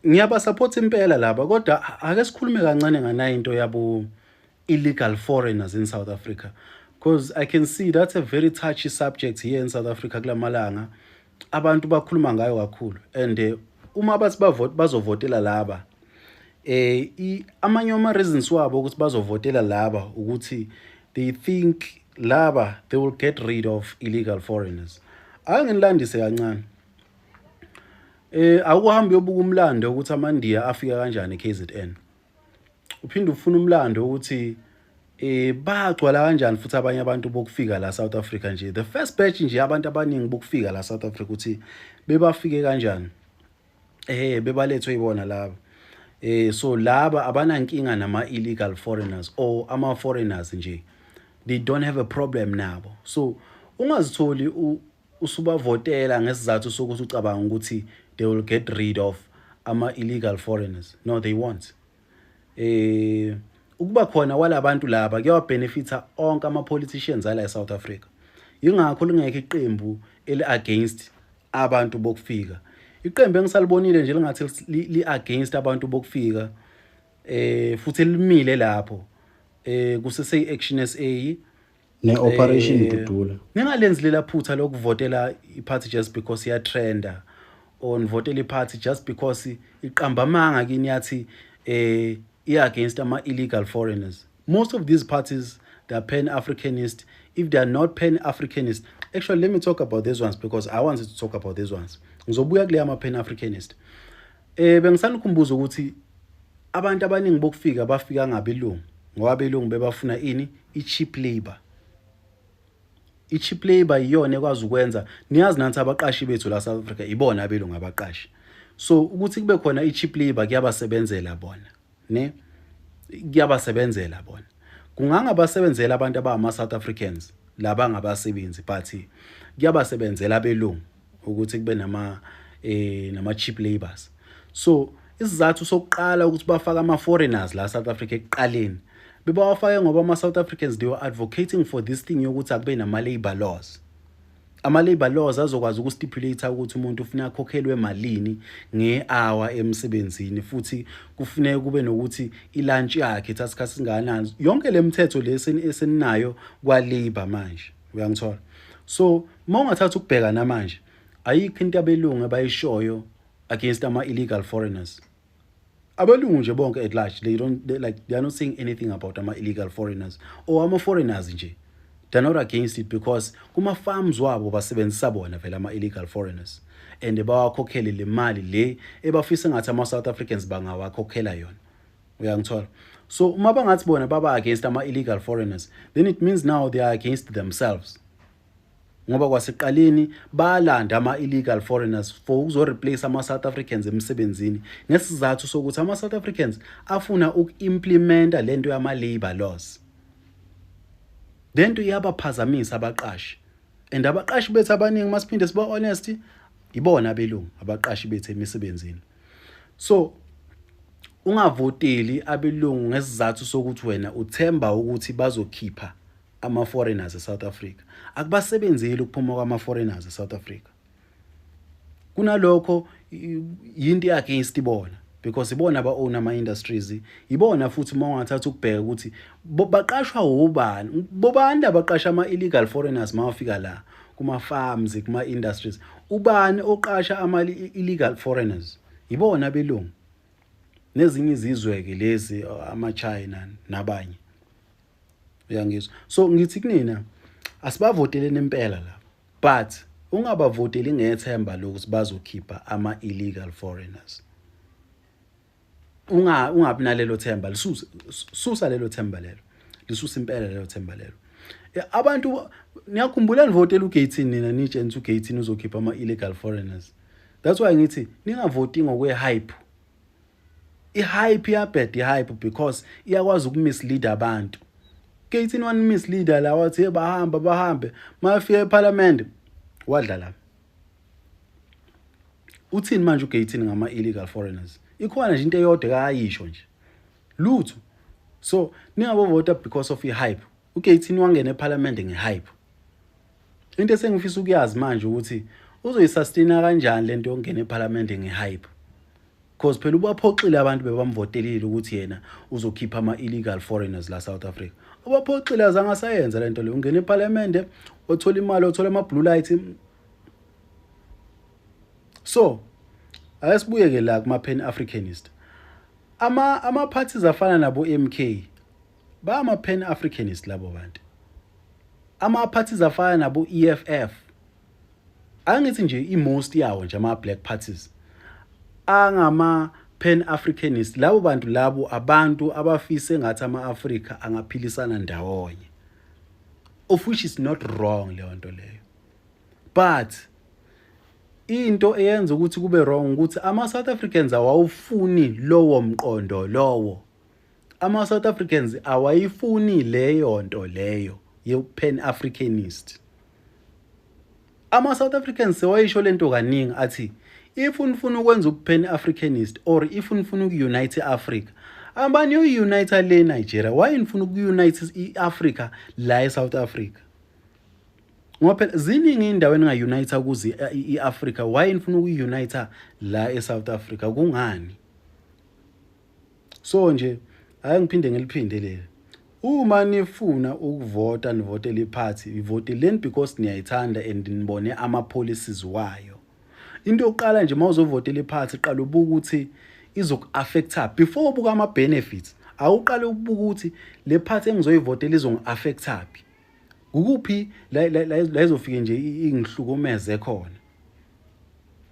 Ngiyabasupport impela laba, kodwa ake sikhulume kancane nganayo into yabo illegal foreigners in South Africa, because I can see that's a very touchy subject here in South Africa. Kulamalanga abantu bakhuluma ngayo kakhulu and uma bathi bavote, bazovotela laba, amanye ama reasons wabo ukuthi bazovotela laba ukuthi they think laba they will get rid of illegal foreigners. Ake nginilandise kancane. Awuhambe uyobuka umlando ukuthi amaNdiya afika kanjani eKZN. Uphinde ufuna umlando ukuthi bagcwala kanjani futhi abanye abantu bokufika la South Africa nje, the first batch nje, abantu abaningi bokufika la South Africa, ukuthi bebafike kanjani, bebalethwe ibona laba. So laba abanankinga nama illegal foreigners or ama foreigners nje, they don't have a problem nabo. So ungazitholi usubavotela ngesizathu sokuthi ucabanga ukuthi they will get rid of ama illegal foreigners. No, they won't. Ukuba khona kwalabantu laba kuyawabenefita onke ama politicians ala eSouth Africa. Ingakho lingekho iqembu eli against abantu bokufika. Iqembu engisalibonile nje lingathi li against abantu bokufika futhi limile lapho kusese Action SA ne-Operation Dudula. Ningalenzi lela phutha lokuvotela i-party just because iyatrenda or nivotela i-party just because iqamba amanga kini yathi iya against ama illegal foreigners. Most of these parties, they are pan africanist. If they are not pan africanist, actually, let me talk about these ones because I wanted to talk about these ones. Ngizobuya kule ama pan africanist. Bengisanikhumbuza ukuthi abantu abaningi bokufika bafika ngabelungu ngoba abelungu bebafuna ini? I-cheap labor. I-cheap labor iyona ekwazi ukwenza, niyazi nathi abaqashi bethu la South Africa ibona abelungu abaqashi. So ukuthi kube khona i-cheap labor kuyabasebenzela bona, ne kuyabasebenzela bona. Kungangabasebenzela abantu abangama South Africans laba ngabasebenzi, but kuyabasebenzela abelungu ukuthi kube nama cheap labors. So isizathu sokuqala ukuthi bafake ama foreigners la South Africa ekuqaleni, bebawafake ngoba ama South Africans, they were advocating for this thing yokuthi akube nama labor laws. Ama labor laws azokwazi ukustipulate ukuthi umuntu ufuna akhokhelwe malini ngehour emsebenzini, futhi kufuneka kube nokuthi ilunch yakhe ithatha isikhathi singakanani, yonke le mithetho le eseninayo kwa labor manje, uyangithola? So uma ungathatha ukubheka namanje, ayikho into abelungu abayishoyo against ama illegal foreigners. Abelungu nje bonke at large, they don't they like they are not saying anything about ama illegal foreigners or ama foreigners nje. They're not against it because kuma farms wabo basebenzisa bona vele ama illegal foreigners and bawakhokhele le mali le ebafisa ngathi ama South Africans bangawakhokhela yona, uyangithola? So uma bangathi bona baba against ama illegal foreigners, then it means now they are against themselves, ngoba kwasekuqaleni balanda ama-illegal foreigners for ukuzo-replace ama-South Africans emsebenzini ngesizathu sokuthi ama-South Africans afuna uku-implementa lento yama-labor laws. Lento iyabaphazamisa abaqashi, and abaqashi bethu abaningi, masiphinde siba honest, ibona abelungu abaqashi bethu emisebenzini. So ungavoteli abelungu ngesizathu sokuthi wena uthemba ukuthi bazokhipha ama-foreigners e-South Africa. Akubasebenzeli ukuphuma kwama-foreigners e-South Africa. Kunalokho yinto against bona because ibona aba-own ama-industries, ibona futhi. Uma ungathatha ukubheka ukuthi baqashwa obani, bobani abaqasha ama-illegal foreigners mawafika la kuma-farms, kuma-industries? Ubani oqasha ama-illegal foreigners? Ibona abelungu nezinye izizwe-ke lezi, ama-China nabanye, uyangizwa? So ngithi kunina, asibavoteleni impela la, but ungabavoteli ngethemba lokuthi bazokhipha ama-illegal foreigners. Ungabi nalelo themba, lisuse, susa lelo themba lelo, lisusa impela lelo themba lelo. Abantu niyakhumbula nivotela uGayton nina, nitshena ukuthi uGayton uzokhipha ama-illegal foreigners. That's why ngithi ningavoti ngokwe-hype. I-hype iyabheda, i-hype, because iyakwazi ukumislead abantu. Gayton wani misleader la, wathi, "Hey, bahamba bahambe." Mafika eParliament wadla la. Uthini manje uGayton ngama illegal foreigners? Ikhona nje into eyodwa kayisho nje? Lutho. So ningabovota because of i-hype. uGayton wangena eParliament ngehype. Into esengifisa ukuyazi manje ukuthi uzoyisustain kanjani lento yokungena eParliament ngehype. Because phela ubaphoxile abantu bebamvotelile ukuthi yena uzokhipha ama-illegal foreigners la South Africa. Ubaphoxile, azange asayenza lento leyo. Ungena eParliament, othola imali, othola ama-blue light. So ake sibuye-ke la kuma-pan Africanist. Ama-parties afana nabo-MK ba-ama-pan Africanist labo bantu. Ama-parties afana nabo-EFF, angithi nje i-most yawo nje ama-black parties angama-pan Africanist labo bantu. Labo abantu abafise ngathi ama-Afrika angaphilisana ndawonye, of which is not wrong leyo nto leyo. But into eyenza ukuthi kube wrong ukuthi ama-South Africans awawufuni lowo mqondo lowo. Ama-South Africans awayifuni leyo nto leyo ye-pan Africanist. Ama-South Africans sewayisho lento kaningi, athi if unifuna ukwenza ubu-pan Africanist or if unifuna uku-unite i-Africa, abanye uyi-unite le Nigeria. Why nifuna uku-unite i-Africa la e-South Africa? Ngoba phela ziningi iy'ndawo eninga-unite kuzo i-Africa. Why nifuna ukuyi-unite la e-South Africa? Kungani? So nje ake ngiphinde ngiliphinde leli: uma nifuna ukuvota, nivotele iphathi, ivoteleni because niyayithanda and nibone ama-policies wayo. Into yokuqala nje, uma uzovotela iphathi, qala ubuka ukuthi izoku-affecta before ubuka ama-benefits. Awuqale ukubuka ukuthi le phathi engizoyivotela izongi-affecta phi, ukuphi la izofike nje ingihlukumeze khona,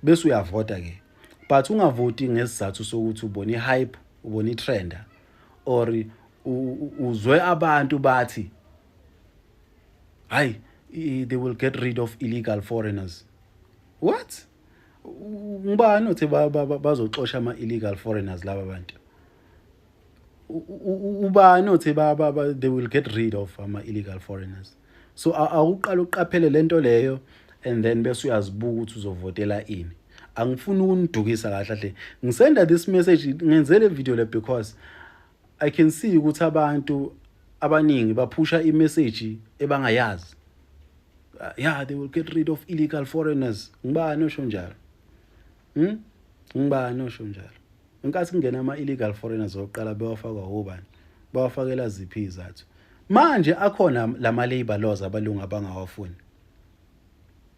bese uyavota ke. But ungavoti ngesizathu sokuthi ubone i-hype, ubone i-trend or uzwe abantu bathi, "Hayi, they will get rid of illegal foreigners." What? Ngubani othi bazoxosha ama-illegal foreigners laba bantu? Ubani othi they will get rid of ama-illegal foreigners? So awuqala uqaphele lento leyo and then bese uyazibuka ukuthi uzovotela ini. Angifuni ukunidukisa kahle kahle. Ngisenda this message, ngenze le video le because I can see ukuthi abantu abaningi baphusha imessage ebangayazi. Yeah, they will get rid of illegal foreigners. Ngibani osho njalo? Ngibani osho njalo? Inkathi kungena ama-illegal foreigners oqala, bewafakwa obani? Bawafakela ziphi izathu? Manje akhona lama labor laws abalungu abangawafuni,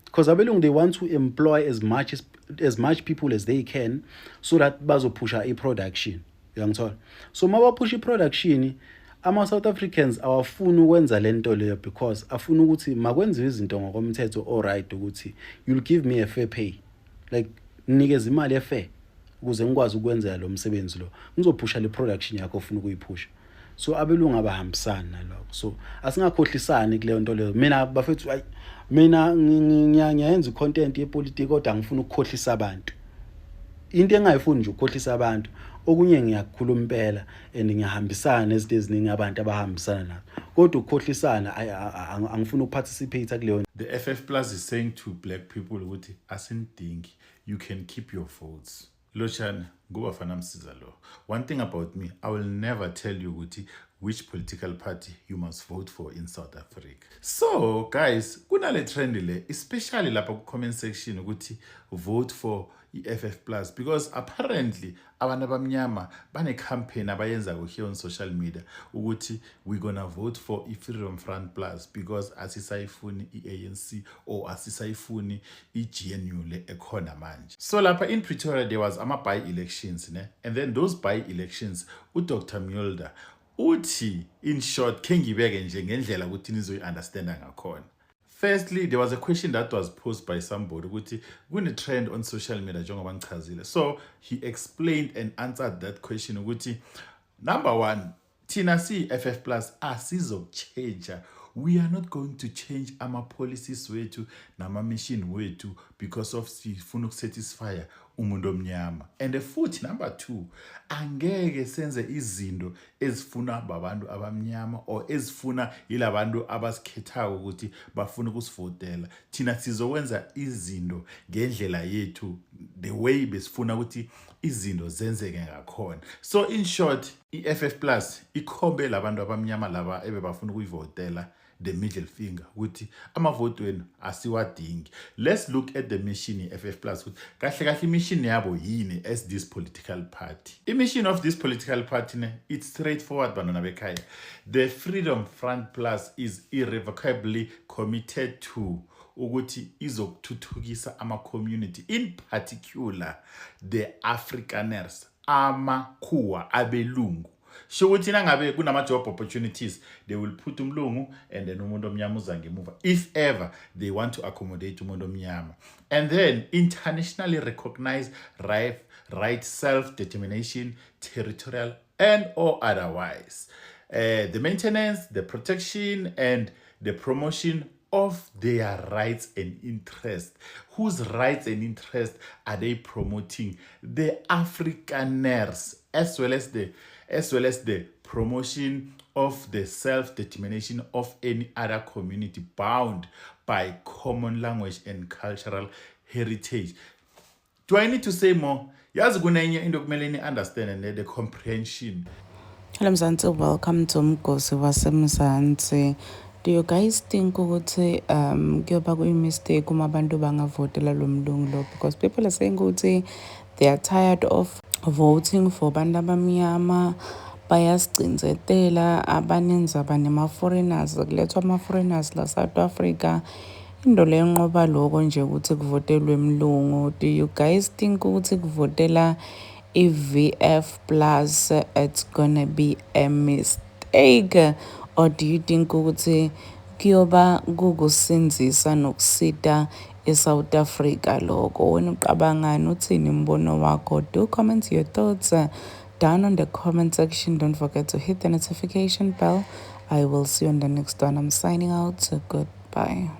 because abelungu, they want to employ as much people as they can so that bazophusha i-production, uyangithola? So mabaphusha i-production, ama-South Africans awafuni ukwenza le nto leyo because afuna ukuthi makwenziwe izinto ngokomthetho, alright, ukuthi you'll give me a fair pay, like nikeza imali e-fair ukuze ngikwazi ukwenzela lo msebenzi lo, ngizophusha le production yakho ofuna ukuyiphusha. So abelungu abahambisani nalokho, so asingakhohlisani kuleyo nto leyo. Mina bafethu, ayi, mina ngiyayenza i-content yepolitiki, kodwa angifuni ukukhohlisa abantu. Into engayifuni nje ukukhohlisa abantu. Okunye ngiyakukhuluma impela and ngiyahambisana nezinto eziningi abantu abahambisana nazo, kodwa ukukhohlisana, angifuni ukuparticipate kuleyo. The FF Plus is saying to black people ukuthi asinidingi, you can keep your votes. Lotshani, ngubafana Msiza lo. One thing about me, I will never tell you ukuthi which political party you must vote for in South Africa. So guys, kunale trend le, especially lapha ku-comment section, ukuthi vote for i-FF Plus because apparently abantu abamnyama bane-campaign abayenzako here on social media ukuthi we gonna vote for i-Freedom Front Plus because asisayifuni i-ANC or asisayifuni i-GNU le ekhona manje. So lapha in Pretoria there was ama-by-elections, ne? And then those by-elections, uDr Mulder uthi, in short, khe ngibeke nje ngendlela ukuthi nizoyi-understanda ngakhona. Firstly, there was a question that was posed by somebody ukuthi kune-trend on social media, njengoba ngichazile. So he explained and answered that question ukuthi number one, thina siyi-FF Plus asizokutshentsha. We are not going to change ama-policies wethu nama-mission wethu because of sifuna ukusatisfya umuntu omnyama. And futhi number two, angeke senze izinto ezifuna babantu abamnyama or ezifuna yilabantu abasikhethako ukuthi bafuna ukusivotela. Thina sizokwenza izinto ngendlela yethu, the way besifuna ukuthi izinto zenzeke ngakhona. So in short, i-FF Plus ikhombe labantu abamnyama laba ebebafuna ukuyivotela. the middle finger ukuthi amavoti wenu asiwadingi. Let's look at the mission ye-FF Plus, ukuthi kahle kahle imission yabo yini as this political party. I-mission of this political party ne, it's straightforward, bantwana bekhaya. The Freedom Front Plus is irrevocably committed to ukuthi izokuthuthukisa ama-community, in particular the Afrikaners, amakhuwa, abelungu. Sho ukuthi nangabe kunama-job opportunities, they will put umlungu and then umuntu omnyama uza ngemuva, if ever they want to accommodate umuntu omnyama. And then internationally recognized right self-determination, territorial and or otherwise, the maintenance, the protection and the promotion of their rights and interests. Whose rights and interests are they promoting? The Afrikaners, as well as the promotion of the self-determination of any other community bound by common language and cultural heritage. Do I need to say more? Yazi kunenye into kumele ni-understand and the comprehension. Hello Mzansi, welcome to Umgosi waseMzansi. Do you guys think ukuthi kuyoba kuyi-mistake uma abantu bangavotela lo mlungu lo? Because people are saying ukuthi they are tired of voting for abantu abamnyama, bayasicindzetela, abaninzaba nema-foreigners, kulethwa ama-foreigners la South Africa. Into leyo nqoba lokho nje ukuthi kuvotelwe mlungu. Do you guys think ukuthi kuvotela i-VF Plus it's gonna be a mistake, or do you think ukuthi kuyoba kukusinzisa nokusita eSouth Africa lokho? Wena ucabangani? Uthini umbono wakho? Do comment your thoughts down on the comment section. Don't forget to hit the notification bell. I will see you on the next one. I'm signing out. Goodbye.